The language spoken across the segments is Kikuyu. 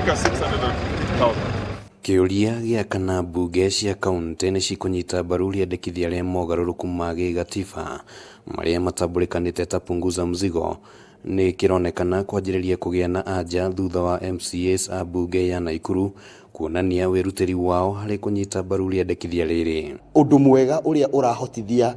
Imefika 650,000. Kĩũria gĩa kana mbunge cia kauntĩ nĩ cikũnyita mbaru rĩendekithia rĩa mogarũrũku ma gĩgatiba marĩa matambũrĩkanĩte ta Punguza Mzigo nĩ kĩronekana kwanjĩrĩria kũgĩa na anja thutha wa MCAs a mbunge ya Naikuru kuonania wĩrutĩri wao harĩ kũnyita mbaru rĩendekithia rĩrĩ. Ũndũ mwega ũrĩa ũrahotithia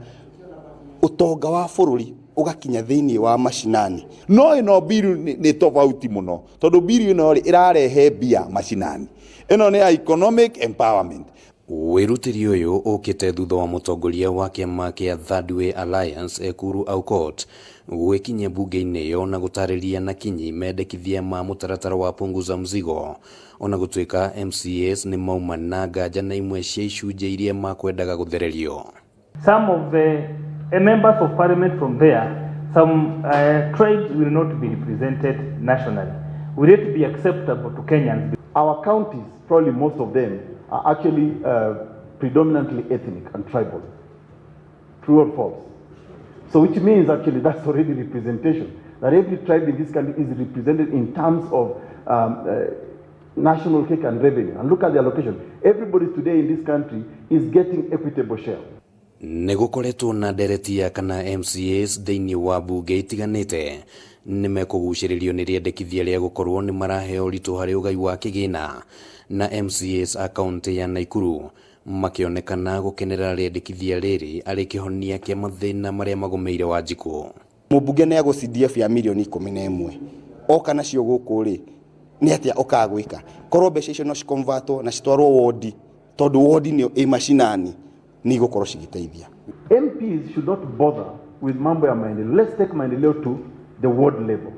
ũtonga wa bũrũri ũgakinya thĩinĩ wa macinani. No ĩno bill nĩ tofauti mũno, tondũ bill ĩno rĩ ĩrarehe mbia macinani. Ĩno nĩ ya economic empowerment. Wĩrutĩri ũyũ ũkĩte thutha wa mũtongoria wa kĩama kĩa Third Way Alliance Ekuru Aukot gwĩkinyia mbunge-inĩ ĩyo na gũtarĩria na kinyi mendekithia ma mũtaratara wa Punguza Mzigo, ona gũtuĩka MCAs nĩ mauma na nganja na imwe cia icunjĩ iria makwendaga gũthererio. Some of the members of parliament from there, some tribes will not be represented nationally. Will it be acceptable to Kenyans? Our counties, probably most of them, are actually predominantly ethnic and tribal. True or false? So which means actually that's already representation. That every tribe in this country is represented in terms of national cake and revenue. And look at the allocation. Everybody today in this country is getting equitable share. Nĩ gũkoretwo na ndereti ya kana MCAs thĩinĩ wa mbunge itiganĩte nĩ mekũgucĩrĩrio nĩ rĩendekithia rĩa gũkorwo nĩ maraheo ũritũ harĩ ũgai wa kĩgĩna, na MCAs a kaũntĩ ya Naikuru makĩonekana gũkenerera rĩendekithia rĩrĩ arĩ kĩhonia kĩa mathĩna marĩa magũmĩire Wanjikũ. Mũmbunge nĩ agũ CDF ya mirioni 11, oka nacio gũkũ rĩ, nĩ atĩa ũkaga gwĩka? Korwo mbeca icio no cikonvatwo na citwarwo wondi, tondũ wondi nĩyo ĩ macinani, nĩ igũkorwo cigĩteithia. MPs should not bother with mambo ya maendeleo. Let's take maendeleo to the ward level.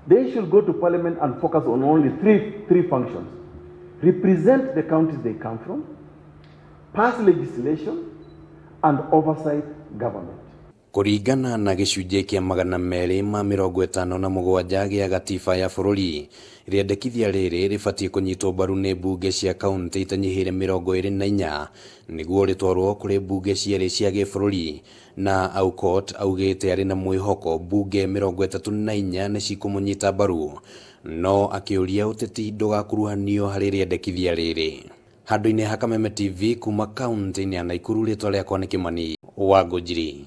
They should go to parliament and focus on only three functions. Represent the counties they come from, pass legislation, and oversight government. Kũringana na gĩcunjĩ kĩa 257 gĩa gatiba ya bũrũri, rĩendekithia rĩrĩ rĩbatiĩ kũnyitwo mbaru nĩ mbunge cia kaũntĩ itanyihĩire 24 nĩguo rĩtwarwo kũrĩ mbunge cierĩ cia gĩbũrũri, na Aukot augĩte arĩ na mwĩhoko mbunge 34 nĩ cikũmũnyita mbaru, no akĩũria ũteti ndũgakuruhanio harĩ rĩendekithia rĩrĩ. Handũ-inĩ ha Kameme TV kuma kaũntĩ-inĩ ya Naikuru, rĩtwa rĩakwa nĩ Kĩmani wa Ngũnjiri.